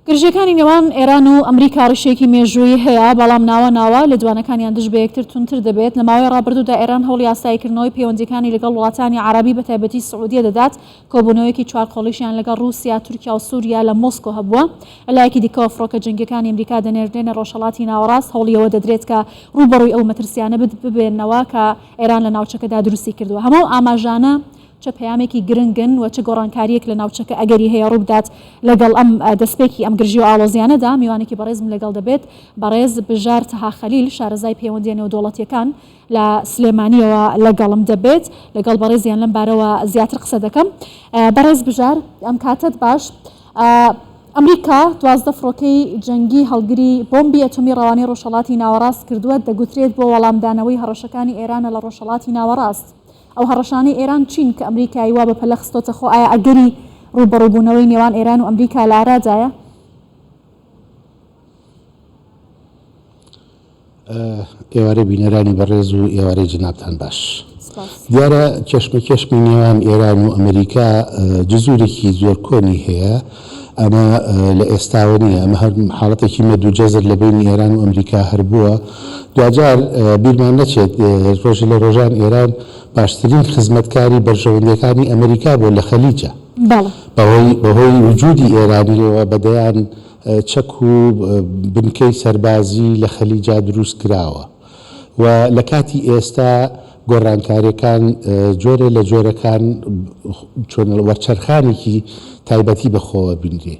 گرژییەکانی نێوان ئێران و ئەمریکا ڕیشەیەکی مێژوویی هەیە، بەڵام ناوە ناوە لێدوانەکانیان دژ بە یەکتر توندتر دەبێت. لە ماوەی ڕابردوودا ئێران هەوڵی ئاساییکردنەوەی پەیوەندییەکانی لەگەڵ وڵاتانی عەرەبی بەتایبەتی سعودیە دەدات، کۆبوونەوەیەکی چوارقۆڵیشیان لەگەڵ ڕووسیا، تورکیا و سووریا لە مۆسکۆ هەبووە. لە لایەکی دیکەوە فڕۆکە جەنگییەکانی ئەمریکا دەنێردرێنە ڕۆژهەڵاتی ناوەڕاست، هەوڵی ئەوە دەدرێت کە ڕووبەڕووی ئەو مەترسییانە ببێنەوە کە ئێران لە ناوچەکەدا دروستی کردووە. هەموو ئەو ئاماژانە چ پەیامێکی گرنگن و چ گۆڕانکارییەک لە ناوچەکە ئەگەری هەیە ڕووبدات لەگەڵ ئەم دەستپێکی ئەم گرژی و ئاڵۆزیانەدا میوانێکی بەڕێزم لەگەڵ دەبێت بەڕێز بژار تەها خەلیل شارەزای پەیوەندییە نێودەوڵەتییەکان لە سلێمانییەوە لەگەڵم دەبێت لەگەڵ بەڕێزیان لەم بارەوە زیاتر قسە دەکەم بەڕێز بژار ئەم کاتەت باش ئەمریکا 12 فڕۆکەی جەنگی هەڵگری بۆمبی ئەتۆمی ڕەوانەی ڕۆژهەڵاتی ناوەڕاست کردووە دەگوترێت بۆ وەڵامدانەوەی هەڕەشەکانی ئێرانە لە ڕۆژهەڵاتی ناوەڕاست. ئەو هەڕەشانەی ئێران چین کە ئەمریکای وا بە پەلە خستۆتە خۆ، ئایا ئەگەری ڕووبەڕووبوونەوەی نێوان ئێران و ئەمریکا لە ئارادایە؟ ئێوارەی بینەرانی بەڕێز و ئێوارەی جەنابتان باش. دیارە کێشمەکێشمی نێوان ئێران و ئەمریکا جزورێکی زۆر کۆنی هەیە، ئەمە لە ئێستاوە نییە، ئەمە هەر حاڵەتێکی مەد و جەزر لە بەینی ئێران و ئەمریکا هەر بووە. دواجار بیرمان نەچێت ڕۆژێ لە ڕۆژان ئێران باشترین خزمەتکاری بەرژەوەندییەکانی ئەمریکا بووە لە خەلیجا. بەهۆی بەهۆی وجودی ئێرانییەوە بە دەیان چەک و بنکەی سەربازی لە خەلیجا دروست کراوە. و لە کاتی ئێستا گۆڕانکاریەکان جۆرێ لە جۆرەکان چۆن وەرچەرخانێکی تایبەتی بە خۆوە بینرێ.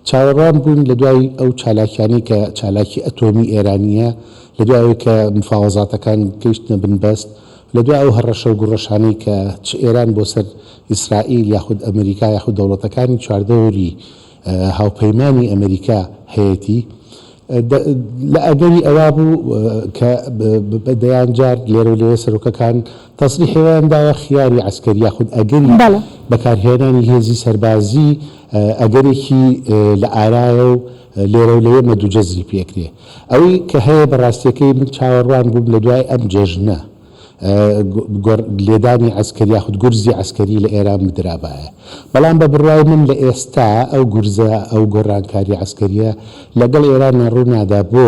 چاوەڕوان بووین لە دوای ئەو چالاکیانەی کە چالاکی ئەتۆمی ئێرانیە، لە دوای ئەوەی کە مفاوەزاتەکان گەیشتنە بنبەست، لە دوای ئەو هەڕەشە و گوڕەشانەی کە چ ئێران بۆ سەر ئیسرائیل یاخود ئەمریکا یاخود دەوڵەتەکانی چواردەوری هاوپەیمانی ئەمریکا هەیەتی، لە ئەگەری ئەوە بوو کە بە دەیان جار لێرە و لەوێ سەرۆکەکان تەسریحی ئەوەیان داوە خیاری عەسکەری یاخود ئەگەری بەکارهێنانی هێزی سەربازی ئەگەرێکی لە ئارایە و لێرە و لەوێ مەد و جەزری پێکرێ. ئەوەی کە هەیە بە ڕاستیەکەی من چاوەڕوان بووم لە دوای ئەم جەژنە لێدانی عەسکەری یاخود گورزی عەسکەری لە ئێران بدرابایە. بەڵام بە بڕوای من لە ئێستا ئەو گورزە، ئەو گۆڕانکاریە عەسکەریە لەگەڵ ئێرانە ڕوو نادا. بۆ؟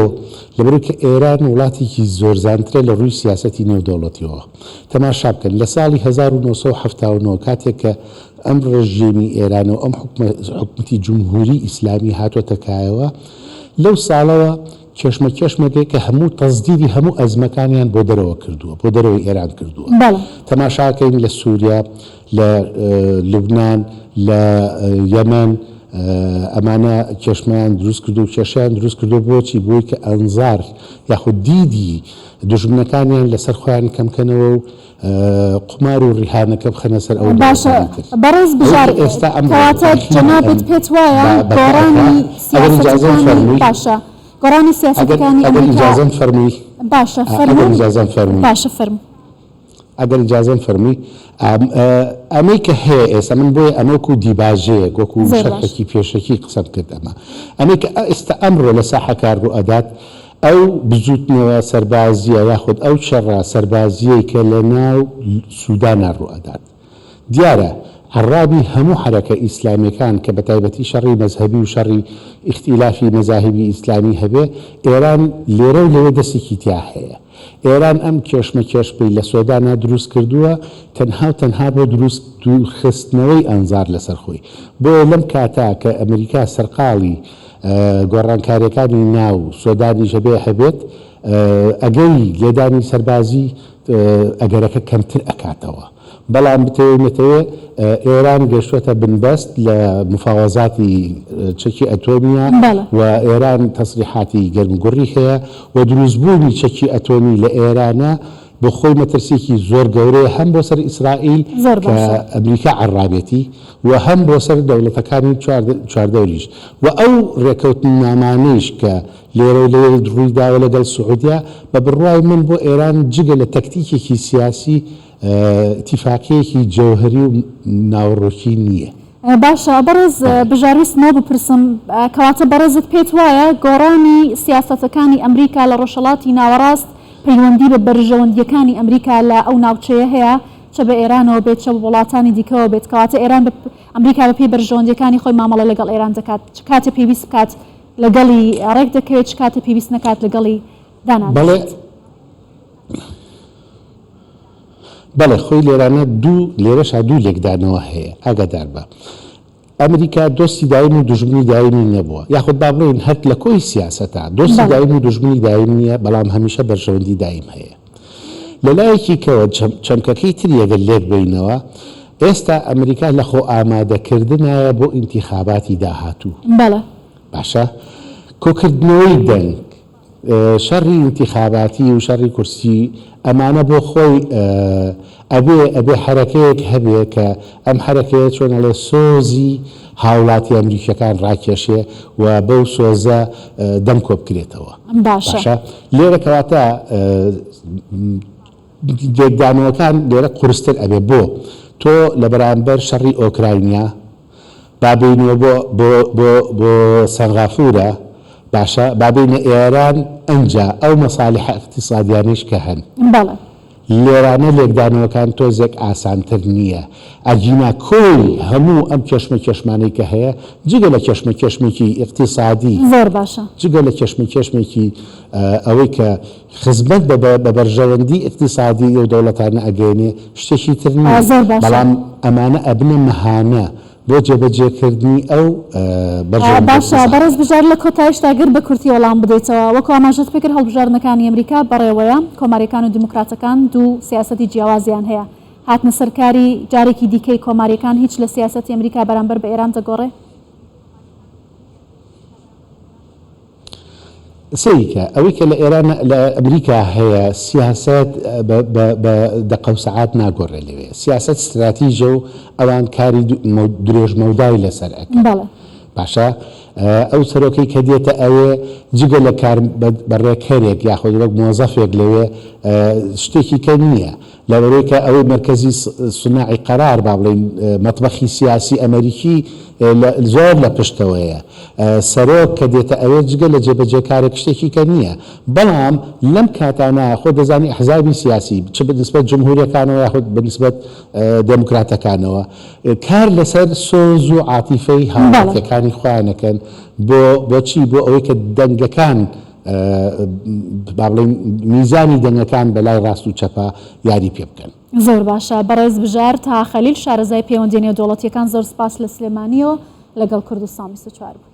لەبەرئەوەی کە ئێران وڵاتێکی زۆرزانترە لە ڕووی سیاسەتی نێودەوڵەتیەوە. تەماشا بکەن لە ساڵی 1979 کاتێک کە ئەم ڕژێمی ئێران و ئەم حوکمە حکومەتی جمهوری ئیسلامی هاتۆتە کایەوە لەو ساڵەوە کێشمەکێشمێکە کە هەموو تەسدیری هەموو ئەزمەکانیان بۆ دەرەوە کردووە، بۆ دەرەوەی ئێران کردووە. بەڵێ. تەماشاکەین لە سووریا، لە لوبنان، لە یەمەن ئەمانە کێشمەیان دروست کردووە و کێشەیان دروست کردووە بۆچی؟ بۆی کە ئەنزار یاخود دیدی دوژمنەکانیان لەسەر خۆیان کەم کەنەوە و قومار و ڕیهانەکە بخەنە سەر ئەو باشە دەوڵەتانی تر. بەڕێز ئەوەی بژار کە ئێستا ئەمڕۆ کەواتە تاخیری ئەم جەنابت پێت وایە بابەتە ئەکا گۆڕانی ئەگەر ئیجازەم سیاسەتەکانی فەرمووی باشە گۆڕانی ئەگەر سیاسەتەکانی ئەگەر ئەمریکا ئیجازەم فەرمووی باشە ئەگەر فەرموو ئیجازەم فەرمووی باشە فەرموو. ئەگەر ئیجازەم فەرمووی ئەمەی کە هەیە ئێستا من بۆیە ئەمە وەکوو دیباجەیەک وەکوو زۆر باش. شەرحێکی پێشەکی قسەم کرد ئەمە ئەمەی کە ئێستا ئەمڕۆ لە ساحەکار ڕوو ئەدات ئەو بزووتنەوە سەربازییە یاخود ئەو شەڕە سەربازییەی کە لە ناو سودانا ڕوو ئەدات. دیارە عەڕابی هەموو حەرەکە ئیسلامیەکان کە بە تایبەتی شەڕی مەزهەبی و شەڕی ئیختیلافی مەزاهیبی ئیسلامی هەبێ، ئێران لێرە و لەوێ دەستێکی تیا هەیە. ئێران ئەم کێشمەکێشمەی لە سۆدانا دروست کردووە تەنها و تەنها بۆ دروست دوورخستنەوەی ئەنزار لەسەر خۆی. بۆیە لەم کاتە کە ئەمریکا سەرقاڵی گۆڕانکاریەکانی ناو سۆدانیش ئەبێ هەبێت، ئەگەری لێدانی سەربازی ئەگەرەکە کەمتر ئەکاتەوە. بەڵام بتەوێ نەتەوێ ئێران گەشتوەتە بنبەست لە مفاوەزاتی چەکی ئەتۆمیە و ئێران تەسریحاتی گەرموگوڕی هەیە و دروستبوونی چەکی ئەتۆمی لە ئێرانە بۆ خۆی مەترسیەکی زۆر گەورەیە هەم بۆ سەر ئیسرائیل کە ئەمریکا عەڕابێتی و هەم بۆ سەر دەوڵەتەکانی چواردەوریش و ئەو ڕێکەوتننامانەیش کە لێرە و لەوێ ڕووی داوە لەگەڵ سعودیا بە بڕوای من بۆ ئێران جگە لە تەکتیکێکی سیاسی ئیتیفاقیەکی جەوهەری و ناوەڕۆکی نییە. باشە بەڕێز بژار ویستم ئەوە بپرسم کەواتە بەڕێزت پێت وایە گۆڕانی سیاسەتەکانی ئەمریکا لە ڕۆژهەڵاتی ناوەڕاست پەیوەندی بە بەرژەوەندییەکانی ئەمریکا لە ئەو ناوچەیە هەیە؟ چ چە بە ئێرانەوە بێت چە بە وڵاتانی دیکەوە بێت، کەواتە ئێران بە ئەمریکا بە پێی بەرژەوەندییەکانی خۆی مامەڵە لەگەڵ ئێران دەکات، چ کاتێ پێویست بکات لەگەڵی ڕێک دەکەوێت، چ کاتێ پێویست نەکات لەگەڵی بەڵێ دانانیشێت. بەڵێ خۆی لێرانە دوو لێرەشا دوو لێکدانەوە هەیە ئاگادار بە ئەمریکا دۆستی دایم و دوژمنی دایمی نەبووە یاخود با بڵێین هەر لە کۆی سیاسەتا دۆستی بەڵێ. دایم و دوژمنی دایم نییە بەڵام هەمیشە بەرژەوەندی دایم هەیە لە لایەکی کەوە چەمکەکەی تری ئەگەر لێک بەینەوە ئێستا ئەمریکا لە خۆ ئامادەکردنایە بۆ ئینتیخاباتی داهاتوو بەڵێ. باشە کۆکردنەوەی دەنگ شەڕی ئینتیخاباتی و شەڕی کورسی ئەمانە بۆ خۆی ئەبێ ئەبێ حەرەکەیەک هەبێ کە ئەم حەرەکەیە چۆن ئەڵێ سۆزی هاوڵاتی ئەمریکیەکان ڕاکێشێ و بەو سۆزە دەنگ کۆبکرێتەوە باشە. باشە لێرە کەواتە لێکدانەوەکان لێرە قورستر ئەبێ بۆ تۆ لە بەرامبەر شەڕی ئۆکراینیا با بێینەوە بۆ بۆ بۆ بۆ سەنغافورە باشە با بێینە ئێران ئەنجا ئەو مەسالیحە ئیقتیسادیانەیش کە هەن. بەڵێ. لێرانە لێکدانەوەکان تۆزێک ئاسانتر نییە ئەگینا کۆی هەموو ئەم کێشمەکێشمانەی کە هەیە جگە لە کێشمەکێشمێکی ئیقتیسادی زۆر باشە. جگە لە کێشمەکێشمێکی ئەوەی کە خزمەت بە بە بەرژەوەندی ئیقتیسادی ئەو دەوڵەتانە ئەگەیەنێ شتێکی تر نییە زۆر باشە. بەڵام ئەمانە ئەبنە مەهانە بۆ جێبەجێکردنی ئەو بەرژەوەندیە باشە بەڕێز ئیقتیسادیە. بژار لە کۆتایشدا گەر بە کورتی وەڵام بدەیتەوە وەکو ئاماژەت پێکرد هەڵبژاردنەکانی ئەمریکا بەڕێوەیە کۆماریەکان و دیموکراتەکان دوو سیاسەتی جیاوازیان هەیە هاتنە سەرکاری جارێکی دیکەی کۆماریەکان هیچ لە سیاسەتی ئەمریکا بەرامبەر بە ئێران دەگۆڕێ؟ سەیری کە، ئەوەی کە لە ئێران لە ئەمریکا هەیە سیاسەت بە بە بە دەقە و سەعات ناگۆڕێ لەوێ. سیاسەت ستراتیژە و ئەوان کاری درێژ مەودای لەسەر ئەکەن. بەڵێ. باشە ئەو سەرۆکەی کە دێتە ئەوێ جگە لە کار بە ڕێکەرێک یاخود وەک مۆزەفێک لەوێ شتێکی کە نییە. لەبەرئەوەی کە ئەوەی مەرکەزی سوناعی قەرار با بڵێین مەتبەخی سیاسی ئەمەریکی زۆر لە پشتەوەیە. سەرۆک کە دێتە ئەوێ جگە لە جێبەجێکارێک شتێکی کە نییە. بەڵام لەم کاتانە خۆت دەزانی ئەحزابی سیاسی چ بە نسبەت جمهوریەکانەوە یاخود بە نسبەت دێموکراتەکانەوە کار لەسەر سۆز و عاتیفەی هاوڵاتیەکانی خۆیان ئەکەن بۆ بۆچی بۆ ئەوەی کە دەنگەکان با بڵێین میزانی دەنگەکان بە لای ڕاست و چەپا یاری پێ بکەن. زۆر باشە بەڕێز بژار تەها خەلیل شارەزای پەیوەندیە نێودەوڵەتیەکان زۆر سپاس لە سلێمانیەوە لەگەڵ کوردستان 24 بوویت.